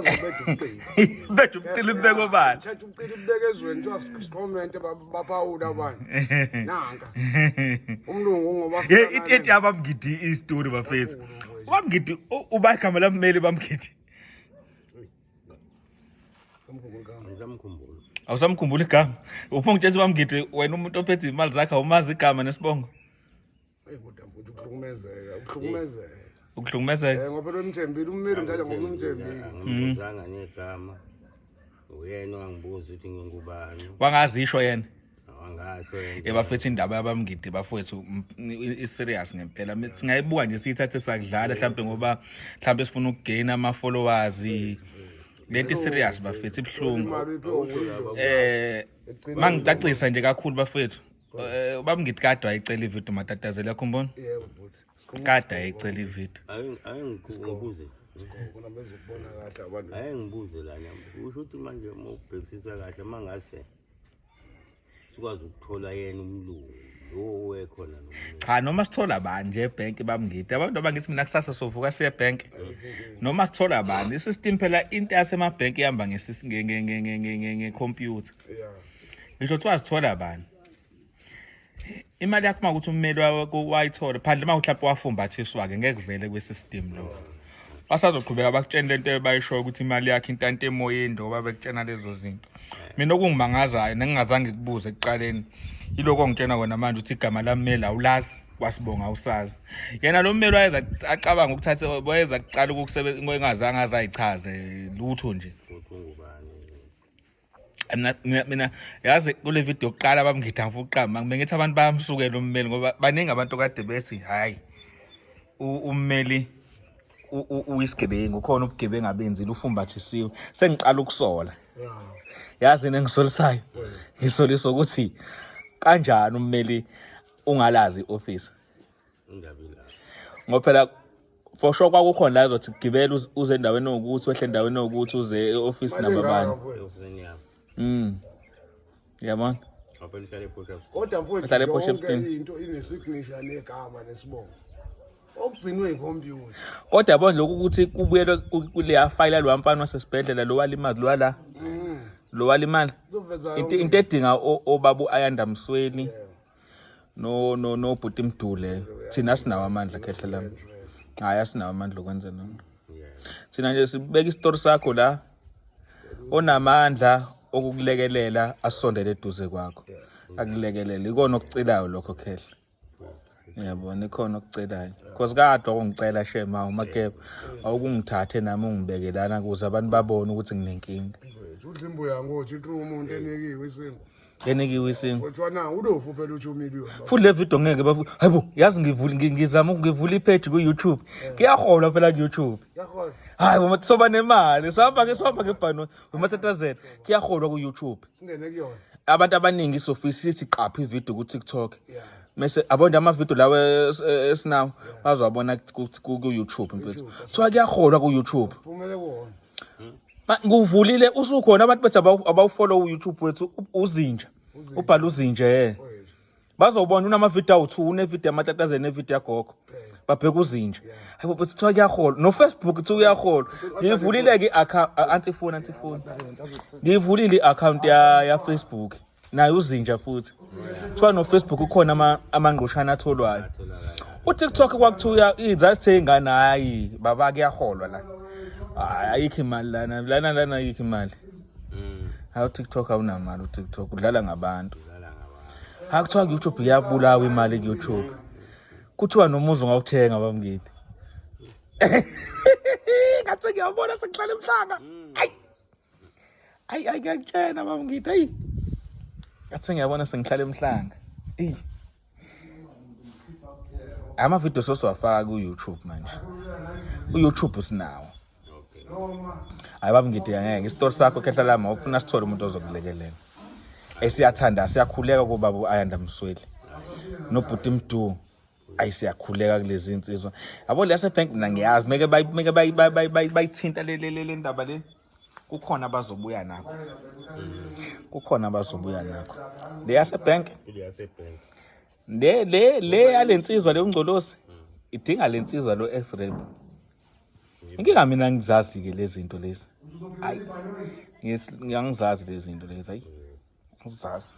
Beja ubuqili bubekwe obala. Thatha ubuqili bubeke ezweni kuthiwa sikhomente baphawula abanye. Nanka. Umlungu ngoba Ye into ethi abamgidi istory bafethu. Ubamgidi uba igama lammeli bamgidi. Ngisamkhumbula. Awusamkhumbula igama. Ufuna ngitshela ukuthi bamgidi wena umuntu ophethe imali zakhe awumazi igama nesibongo. Eyi kodwa mfuthu ukuhlukumezeka, ukuhlukumezeka. Ukuhlukumezeka. Eh ngoba phela umthembile ummeli umthatha ngoba umthembile. Angibuzanga negama. Uyena wangibuza ukuthi ngingubani. Wangazisho yena. Wangasho yena. Ebafethu indaba yabamngidi bafowethu i-serious ngempela. Singayibuka nje siyithathe sakudlala mhlambe ngoba mhlambe sifuna ukugain ama followers. Lento i-serious bafethu ibuhlungu. Eh mangicacisa nje kakhulu bafethu. Eh ubamngidi kade wayicela ivideo matatazela yakhumbona? Yebo bhuti. Kade ayicela ivideo. Ayengibuze. Khona bezokubona kahle abantu. Ayengibuze lana. Usho ukuthi manje uma ubhekisisa kahle mangase sikwazi ukuthola yena umlungu lo wekhona nomlungu. Cha noma sithola bani nje ebhenki bamngidi. Abantu abangithi mina kusasa sovuka siye ebhenki. Noma sithola bani isystem phela into yasemabhenki ihamba nge-computer. Yeah. Ngisho kuthiwa sithola bani. Imali yakho uma ukuthi ummeli wayithola phandle uma mhlawumbe wafumbathiswa-ke ngeke kuvele kwi-system lokho. Basazoqhubeka bakutshene lento ebayishoyo ukuthi imali yakho intanta emoyeni njengoba bekutshena lezo zinto. Mina okungimangazayo nengingazange kubuze ekuqaleni yiloko ongitshena kona manje ukuthi igama lammeli awulazi kwasibonga awusazi. Yena lo mmeli wayeza acabanga ukuthatha wayeza kuqala ukukusebenza engazange azayichaze lutho nje. Ukuthi ungubani. Mina yazi kule video yokuqala bamngida ngifuna ukuqamba bengithi abantu bayamsukela ummeli ngoba baningi abantu kade bethi hayi ummeli uyisigebengu ukhona ubugebengu abenzile ufumbathisiwe sengiqala ukusola yazi yini engisolisayo ngisolisa ukuthi kanjani ummeli ungalazi i-office Ingabi lapho. Ngoba phela for sure kwakukhona la ezothi gibela uze endaweni ewukuthi wehle endaweni ewukuthi uze e-office namba bani. E-ofisini yami. Yabona? Ngoba phela uhlala ePort Shepstone. Kodwa mfowethu Uhlala ePort yonke Shepstone. into ine-signature negama nesibongo. Okugcinwe ikhompyutha. Kodwa yabona lokhu ukuthi kubuyelwe kuleya file yalowa mfana wasesibhedlela lo walimazi lo wala. Lo walimala. Kuzoveza Into yonke into edinga obaba u-Ayanda Msweli. No no no bhuti Mdule. Thina sinawo amandla khehla lami. Hayi asinawo amandla okwenza noma. Thina nje sibeka isitori sakho la onamandla okukulekelela asondele eduze kwakho. Akulekelele ikona okucelayo lokho khehla. Yabona ikhona okucelayo. Because kade wakungicela shema umakebe awukungithathe nami ungibeke lana ukuze abantu babone ukuthi nginenkinga. Mfowethu, udla imbuya ngothi true umuntu enikiwe isinkwa. Enikiwe isinkwa. Kuthiwa na ulofu phela u-2 million. Futhi le video ngeke bafu hayibo yazi ngivula ngizama ngivula ipage ku YouTube. Kuyaholwa phela ku YouTube. Yahola. Hayi uma soba nemali sihamba ke sihamba ngebhano umatatazela kuyaholwa ku YouTube. Singene kuyona. Abantu abaningi sofisa sithi qapha ivideo ku TikTok. Yeah. Mese abonde ama video lawa esinawo bazowabona ku YouTube mfethu. Kuthiwa kuyaholwa ku YouTube. Phumele kuwona. Nguvulile usukhona abantu bethi abawufollow u YouTube wethu uzinja. Ubhala uzinja eh. Bazobona unama video awu2 une video yamatatazela ne video yagogo. Babheka uzinja. Hayibo but kuthiwa kuyahola. No Facebook kuthiwa kuyahola. Ngivulile ke i-account anti phone anti phone. Ngivulile i-account ya Facebook. Naye uzinja futhi. Kuthiwa no Facebook ukhona amangqushana atholwayo. UTikTok kwakuthiwa izathe ingane hayi baba kuyaholwa la. Hayi ayikho imali lana lana lana ayikho imali. Hayi uTikTok awunamali uTikTok udlala ngabantu. Hayi kuthiwa ku-YouTube iyabulawa imali ku-YouTube. Kuthiwa nomuzi ungawuthenga bamngidi. Ngathi ngiyabona sekuhlala emhlanga. Ayi. Ayi ayi ngiyakutshena bamngidi ayi. Ngathi ngiyabona sengihlala emhlanga. Eyi. Ama video sosiwafaka ku-YouTube manje. U-YouTube sinawo. Hayi baba ngidi ngeke isitori sakho khehla lami awufuna sithole umuntu ozokulekelela. Esiyathanda siyakhuleka kubaba uAyanda Msweli. Nobhuti Mdu. Ayi siyakhuleka kulezi insizwa. Yabo leyase bank mina ngiyazi meke meke bayithinta le le le ndaba le. Kukhona abazobuya nakho. Kukhona abazobuya nakho. Le yase bank. Le yase bank. Le le le yalensizwa le ungcolosi. Idinga lensizwa lo X-ray. Inkinga mina ngizazi-ke lezi zinto lezi. Hayi, ngiyangizazi lezi zinto lezi, hayi, angizazi.